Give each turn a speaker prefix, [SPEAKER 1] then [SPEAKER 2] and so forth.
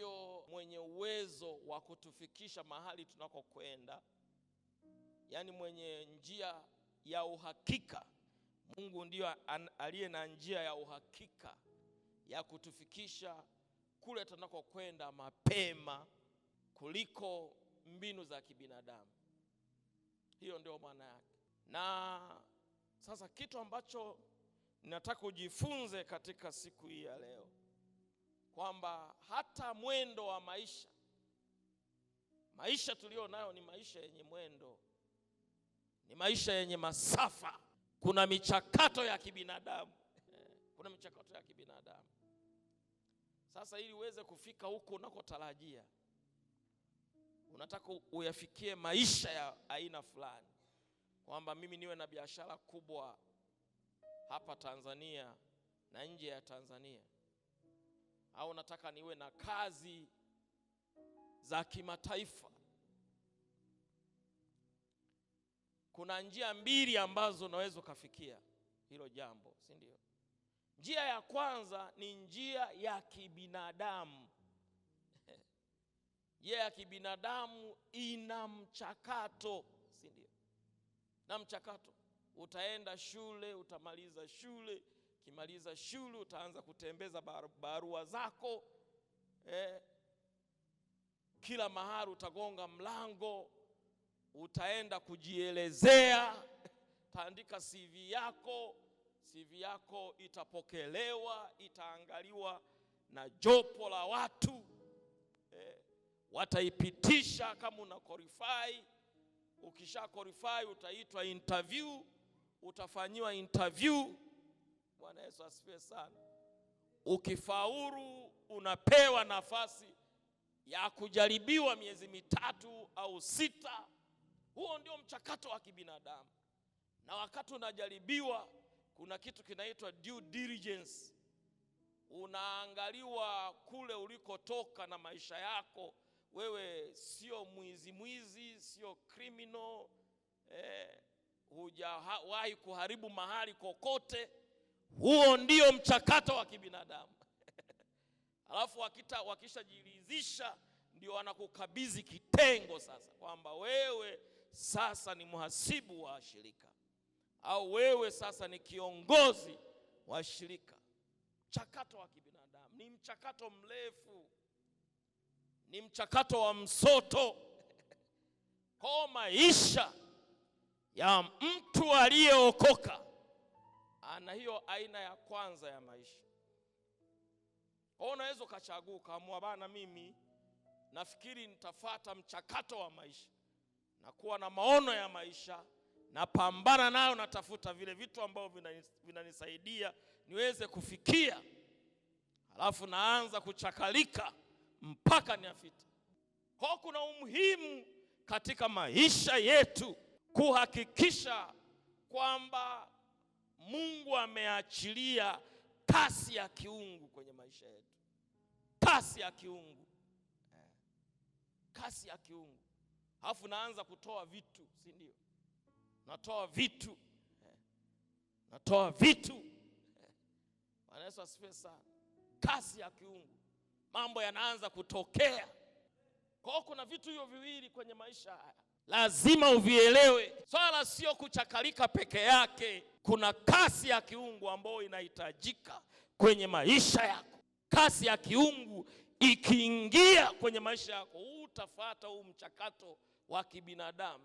[SPEAKER 1] ndiyo mwenye uwezo wa kutufikisha mahali tunakokwenda, yaani mwenye njia ya uhakika. Mungu ndiyo aliye na njia ya uhakika ya kutufikisha kule tunakokwenda mapema kuliko mbinu za kibinadamu. Hiyo ndio maana yake. Na sasa kitu ambacho nataka ujifunze katika siku hii ya leo, kwamba hata mwendo wa maisha, maisha tuliyo nayo ni maisha yenye mwendo, ni maisha yenye masafa. Kuna michakato ya kibinadamu kuna michakato ya kibinadamu. Sasa ili uweze kufika huko unakotarajia, unataka uyafikie maisha ya aina fulani, kwamba mimi niwe na biashara kubwa hapa Tanzania na nje ya Tanzania, au nataka niwe na kazi za kimataifa. Kuna njia mbili ambazo unaweza ukafikia hilo jambo, si ndio? Njia ya kwanza ni njia ya kibinadamu. Njia ya kibinadamu ina mchakato, si ndio? Na mchakato, utaenda shule, utamaliza shule, ukimaliza shule utaanza kutembeza barua zako, kila mahali utagonga mlango, utaenda kujielezea, utaandika CV yako, CV yako itapokelewa, itaangaliwa na jopo la watu, wataipitisha kama una qualify. Ukisha qualify utaitwa interview, utafanyiwa interview. Bwana Yesu asifiwe sana. Ukifaulu unapewa nafasi ya kujaribiwa miezi 3 au 6. Huo ndio mchakato wa kibinadamu. Na wakati unajaribiwa kuna kitu kinaitwa due diligence. Unaangaliwa kule ulikotoka na maisha yako. Wewe sio mwizi mwizi, sio criminal, hujawahi kuharibu mahali kokote. Huo ndio mchakato wa kibinadamu. Alafu wakishajiridhisha ndio wanakukabidhi kitengo sasa, kwamba wewe sasa ni mhasibu wa shirika, au wewe sasa ni kiongozi wa shirika. Mchakato wa kibinadamu ni mchakato mrefu, ni mchakato wa msoto. Kwa maisha ya mtu aliyeokoka ana hiyo aina ya kwanza ya maisha. Kwa unaweza ukachagua ukaamua, bana, mimi nafikiri nitafuata mchakato wa maisha na kuwa na maono ya maisha, napambana nayo, natafuta vile vitu ambavyo vinanisaidia niweze kufikia, alafu naanza kuchakalika mpaka niafite. Kwa kuna umuhimu katika maisha yetu kuhakikisha kwamba Mungu ameachilia kasi ya kiungu kwenye maisha yetu. Kasi ya kiungu. Kasi ya kiungu. Alafu naanza kutoa vitu, si ndio? Natoa vitu. Natoa vitu. Bwana Yesu asifiwe sana. Kasi ya kiungu. Mambo yanaanza kutokea. Kwa hiyo kuna vitu hivyo viwili kwenye maisha haya lazima uvielewe. Swala sio kuchakalika peke yake. Kuna kasi ya kiungu ambayo inahitajika kwenye maisha yako. Kasi ya kiungu ikiingia kwenye maisha yako, utafuata huu mchakato wa kibinadamu.